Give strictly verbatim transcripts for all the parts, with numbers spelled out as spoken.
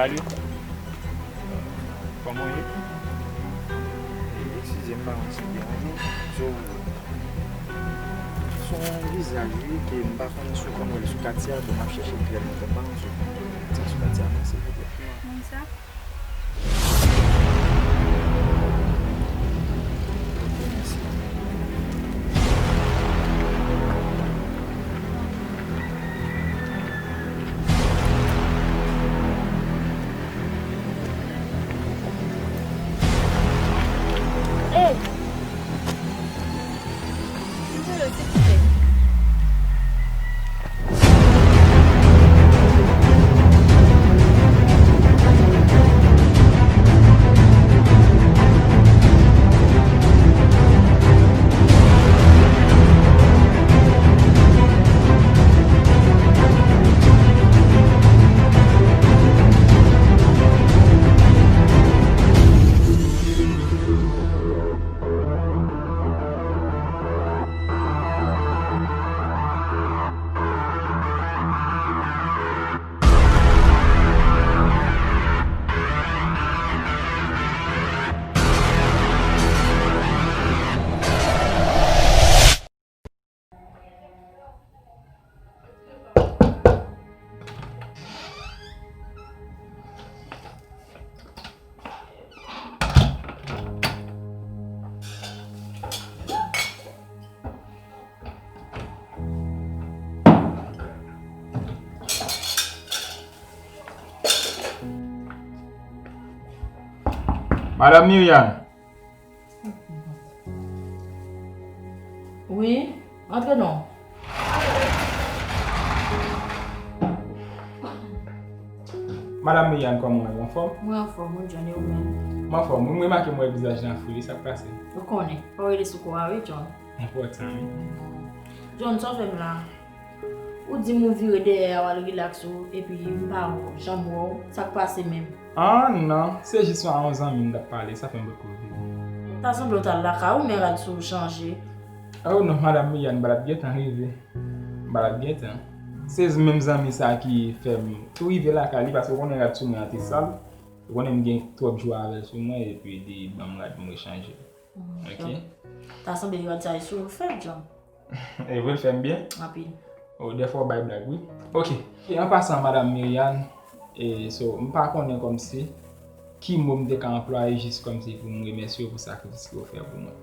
Salut. Kòman w ye? Eskize m, m pa konn si m deranje w. So, se yon vizaj, wi, ke m pa konn si w konn wè l sou katye a, bon, m ap chèche l trè lontan, m pa konn si w konn wè l sou katye a non, silvouplè. Moun sa? Hey! Ki volo, silvouplè? Madam Myriane. Wi, antre non. Madam Myriane, kòman w ye? Anfòm? Mwen anfòm, wi, John, e ou menm? Mwen anfòm, wi. M remake m wè vizaj lan fou, wi, sa k pase? Ou konnen, pa w rele sou kò a, wi, John. Enpòtan, wi. John, sa w fè m la? Ou di m ou vire dèyè a, w al rilaks ou, epi m pa janm wè w. Sa k pase menm? Ah, non, se jis a yon zanmi m t ap pale, sa fè m potko vini. Ta sanble w t al lakay ou, men rad sou ou chanje. Oh non, Madam Myriane, m pa t ap gentan rive. M pa t ap gentan. Se menm zanmi sa ki fè m tou rive lakay li, paske w konnen rad sou mwen an te sal. Ou konnen m gen twòp jou avè l sou mwen, epi li ban m rad pou m rechanje. Ok. Ta sanble rad sa e sou ou fèt, John. E vre l fè m byen? Anpil. Oh, dèfwa w bay blag, wi. Ok. E an pasan, Madam Myriane, e so, m pa konnen kòmsi ki mo m te ka anplwaye jis kòmsi pou m remèsye w pou sakrifis ke w fè pou mwen.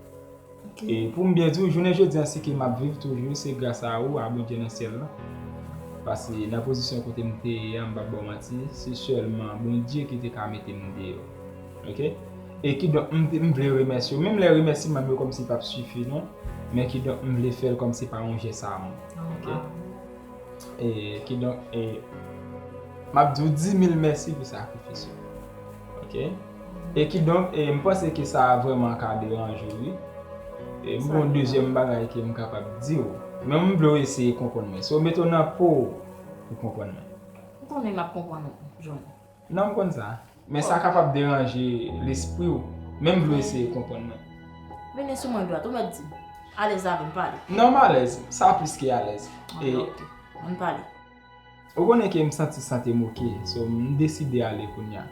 Ok. E pou m byen di w, jounen jodi a, si ke m ap viv toujou, se gras a ou, a Bondye nan syèl la. Paske nan pozisyon kote m te ye a, m p ap ba w manti, se sèlman Bondye ki te ka mete m deyò. Ok? E kidonk, m, m vle remèsye w. Menm lè remèsiman m yo kòmsi p ap sifi, non. Men kidonk, m vle fè l kòmsi pa yon jès amou. Ok? E kidonk, e, m ap di w dimil mèsi pou sakrifis yo. Ok? E kidonk, e, m panse ke sa vrèman ka deranje w, wi. E, m gon dezyèm bagay ke m kapab di w. Men m vle w eseye konprann mwen. Si w mete w nan po w, ou konprann mwen. Ou konnen m ap konprann ou, John. Non, m konn sa. Men sa kapab deranje lespri w. Men m vle w eseye konprann mwen. Vini sou mwen dwat, ou mèt di m. Alèz avè m, pale. Non, m alèz. Sa plis ke alèz. Ah, e, ok. Ann pale. Ou konnen ke m santi sa te moke, so m deside ale kounye a.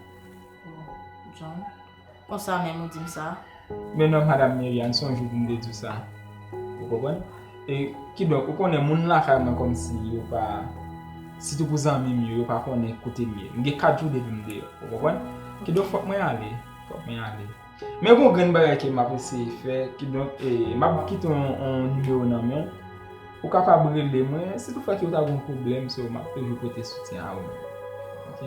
Oh, John. Konsa menm ou di m sa? Men non, Madam Myriane, se yon jou pou m te di w sa. Ou konprann? E kidonk, ou konnen moun lakay mwen kòmsi yo pa, sitou pou zanmi m yo, yo pa konnen kote m ye. M gen kat jou depi m deyò. Ou konprann? Kidonk, fòk mwen ale. Fòk mwen ale. Men gon grenn bagay ke m ap eseye fè, kidonk, e, m ap kite yon, yon nimewo nan men w. Ou kapab rele mwen, si toutfwa ke w ta gen yon pwoblèm, so, m ap toujou pote soutyen a ou menm. Ok?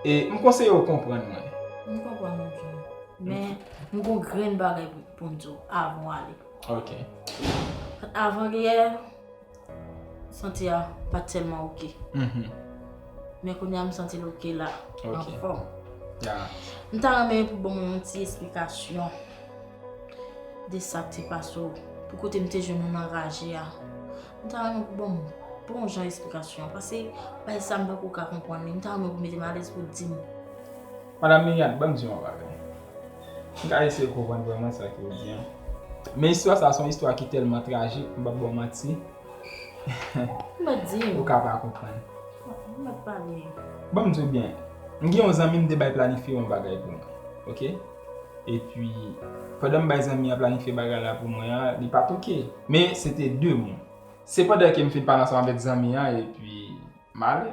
E m konseye w konprann mwen. M konprann ou, John. Men, m gon grenn bagay pou, pou m di w avan w ale. Ok. Avan yè, santi a pa t tèlman oke. Mhm. Men kounye a m santi l oke la, ok, anfòm. Ya. M ta renmen pou ban mwen yon ti esplikasyon de sa k te pase w, pou kote m te jwenn ou nan raje a. M ta renmen pou ban m bon jan esplikasyon, paske bagay sa m poko ka konprann li. M ta renmen pou mete m alèz pou di m. Madam Myriane, ban m di w yon bagay. M ka eseye konprann vrèman sa ke w di an. Men istwa sa a se yon istwa ki tèlman trajik, m p ap ba w manti. Ou mèt di m. Ou ka pa konprann. Ou mèt pale. Ban m di w byen, M gen yon zanmi m te bay planifye yon bagay pou mwen. Oke? Epi, pandan m bay zanmi an planifye bagay la pou mwen an, li pa t oke. Men se te de moun. Se pandan ke m fin pale ansanm avèk zanmi an, epi m ale.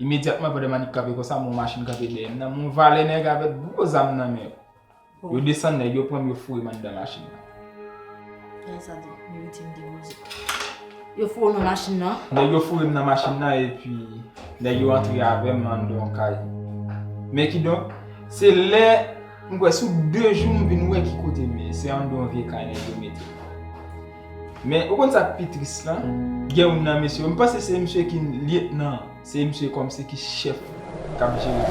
Imedyatman, pandan m annik kanpe konsa, m wè yon machin kanpe dèyè m nan, m wè yon valè nèg avèk gwo zam nan men yo. Yo desann nèg yo, pran m, yo foure m anndan machin nan. Gade sa di, li rete m depoze. Yo foure w nan machin nan? Nèg yo foure m nan machin nan, epi nèg yo antre avè m anndan yon kay. Men kidonk, se lè, m kwè sou de jou, m vin wè ki kote m ye. Se anndan yon vye kay nèg yo mete m. Men, ou konn sa k pi tris lan? Gen youn nan mesye yo, m panse se misye ki lyetnan an. Se misye kòmsi ki chèf k ap jere.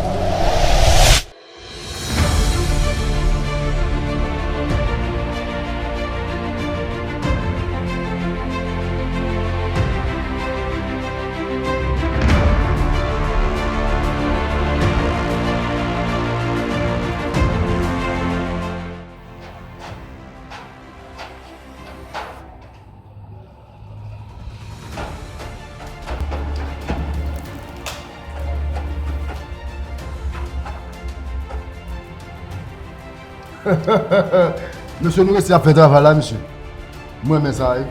Mesye, nou resi ap fè travay la, mesye. Mwen renmen sa, wi.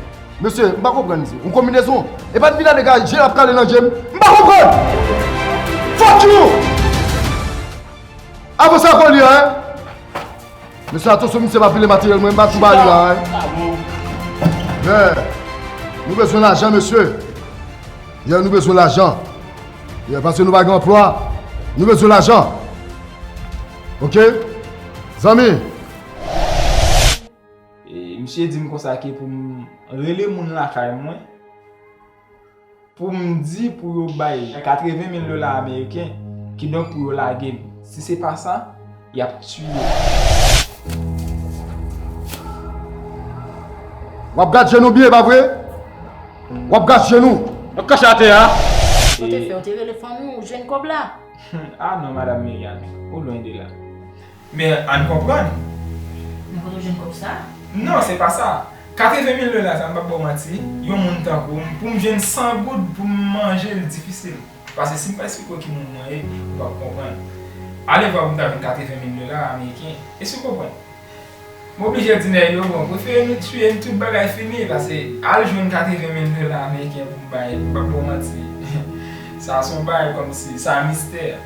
Mesye, m pa konprann, mesye. Yon konbinezon. E pa depi la, nèg la, je l ap kale nan je m. M pa konprann! Fuck you! Avanse avè li a, hein? Mesye, atansyon, misye pa vile materyèl mwen, m pa tou ba li la, hein? Yeah. Nou bezwen lajan, mesye. Yeah, nou bezwen lajan. Yeah, paske nou pa gen anplwa. Nou bezwen lajan. Oke? Zanmi. E, misye di m konsa ke pou m rele moun lakay mwen, pou m di pou yo bay katreven mil dola ameriken, kidonk pou yo lage m. Si se pa sa, y ap tiye m. W ap gad je nou byen, pa vre? W ap gad je nou. Yo kache atè a. Sa w te fè, w te rele fanmi w, jwenn kòb la? Ah non, Madanm Miriane, ou lwen de la. Men ann konprann. Men kote w jwenn kòb sa? Non, se pa sa. Katreven mil dola sa, m p ap ba w manti, yon moun tankou m, pou m jwenn san goud pou m manje l difisil. Paske si m pa esplike w ki moun mwen ye, ou p ap konprann. Ale vwa pou m ta jwenn katreven mil dola ameriken. Èske w konprann? M oblije di nèg yo, bon, prefere nou tiye m, tout bagay fini, paske al jwenn katreven mil dola ameriken pou m bay, m p ap ba w manti. Sa se yon bagay kòmsi, sa mistè.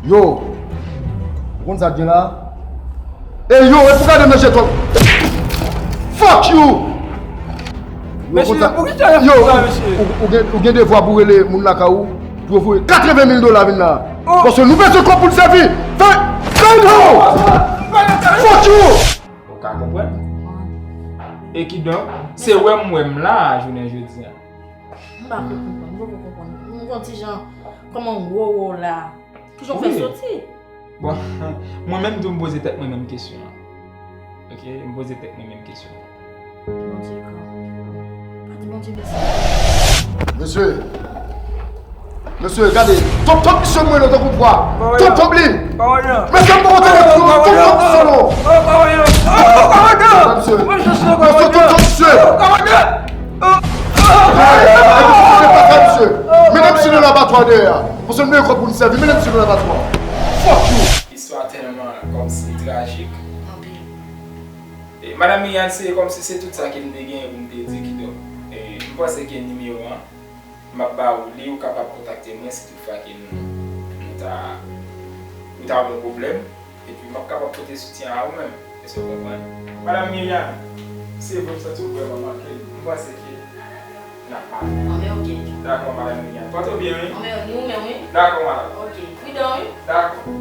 Yo, ou konn sa k gen la? Ey, yo, e pou gade m nan je twòp. Fuck you! Yo, mesye, konsa, poukisa w ap yo, fè sa, mesye? Ou, ou gen, ou gen devwa pou rele moun lakay ou, pou yo voye katreven mil dola vin la. Oh. Paske nou bezwen kòb pou n sèvi. Fè, fè nou! Fuck you! Ou ka konprann? E kidonk, se wè m wè m la, jounen jodi a. M pa ko konprann, m poko konprann. M gon ti jan, kòman wo wo la? Kijan w fè soti? Bon, mwen menm tou m poze tèt mwen menm kesyon an. Oke, m poze tèt mwen menm kesyon an. Bondye gran. Pa di Bondye mèsi. Mesye, mesye, gade, top top misye mwen nan tankou pwa. Top top li. Mesye, m poko telefòn, top top misye non. Mesye, mesye, top top misye. Mennen misye nan labatwa dèyè a. Paske nou gen kòb pou n sèvi, mennen misye nan labatwa. Fuck you. Istwa tèlman kòmsi trajik. Anpil. E, Madanm Miriane, se kòmsi se tout sa ke m te genyen pou m te di, kidonk, e, m panse ke nimewo an, m ap ba ou li, ou kapab kontakte mwen si toutfwa ke nou, nou ta, ou ta gen yon pwoblèm. Epi m ap kapab pote soutyen a ou menm. Èske w konprann? Madanm Miriane, se vre m santi w vrèman manke l. M panse ke n ap pale. Anben, oke. Dakò, Madanm Miriane. Pote w byen, wi. Anben, ni ou menm, wi. Dakò, madanm. Oke. Pridan, wi. Dakò.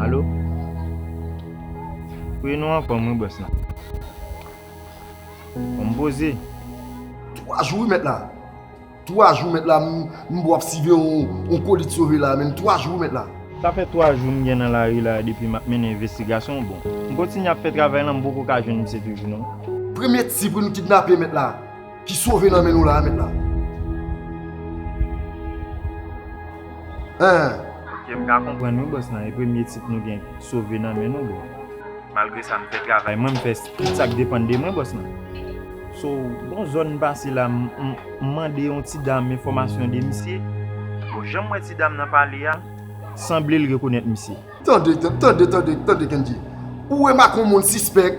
Alo? Wi, nou anfòm wi, bòs la. Bon, m poze. Twa jou wi, mèt la. Twa jou, mèt la, m, m ap siveye yon, yon kolit sove la, menm twa jou, mèt la. Sa fè twa jou m gen nan lari la depi m ap mennen envestigasyon. Bon, m kontinye ap fè travay la, m poko ka jwenn misye toujou non. Premye ti pri nou kidnape mèt la, ki sove nan men nou la, mèt la. Hein. Ok, m ka konprann wi bòs lan, e premye tit nou gen sove nan men nou, bon. Malgre sa, m fè travay mwen, m fè tout sa k depann de mwen, bòs lan. So, gon zòn m pase la, m m- m mande yon ti dam enfòmasyon de misye. Bon, jan m wè ti dam nan pale a, sanble l rekonèt misye. Tande, tande, tande, tande, Kendji. Ou remake yon moun sispèk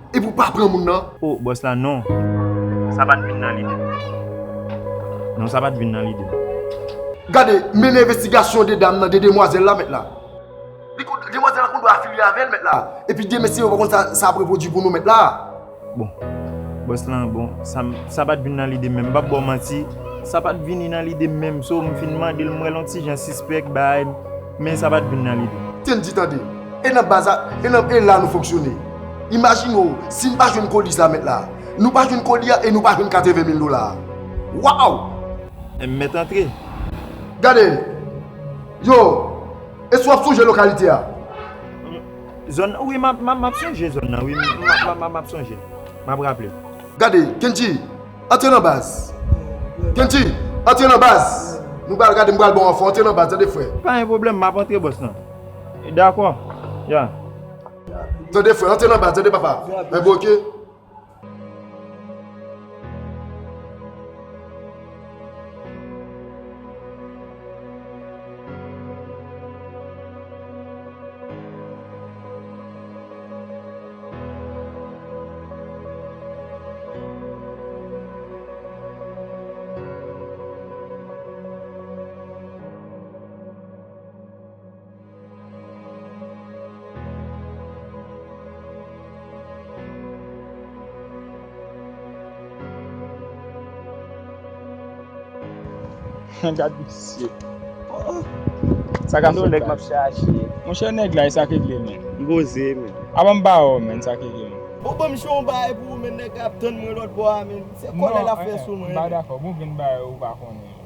epi w pa pran moun nan? O, bòs la, non. Sa pa t vin nan lide m. Non, sa pa t vin nan lide m. Gade, mennen envestigasyon de dam nan, de demwazèl la, mèt la. Li konn, demwazèl la konn dwe afilye avè l, mèt la. Epi de mesye yo pa konn sa, sa ap repwodui pou nou, mèt la. Bon, bòs lan, bon, sa, m- sa pa t vin nan lide m menm, m p ap ba w manti. Sa pa t vini nan lide m menm, so m fin mande l, m wè l yon ti jan sispèk, bay, men sa pa t vin nan lide m. Kendji, tande. E nan baz la, e nan, e la nou fonksyone. Imajine w, si n pa jwenn koli sa, mèt la. Nou pa jwenn koli a e nou pa jwenn katreven mil dola a. Waw! M mèt antre. Gade, yo, èske w ap sonje lokalite a? Zòn, wi, m ap, m ap, m ap sonje zòn nan, wi, m ap, m ap, m ap sonje. M ap raple. Gade, Kendji, antre nan baz. Kendji, antre nan baz. Nou pral gade, m pral ba w enfo, antre nan baz, tande frè. Pa gen pwoblèm, m ap antre, bòs lan. Dakò. Ya. Tande frè, antre nan baz, tande papa. Enben, ok. Gad misye. Sa ka fè nèg m ap chache. Monchè, nèg la, e sa k regle, men. M poze, men. Apa m ba wè, men, sa k regle, men. Bon, bon, m chon yon bagay pou ou, men nèg la ap tann mwen lòt bò a, men. Se kòlè l ap fè sou mwen. M pa dakò. Bon, vin bagay ou pa konnen.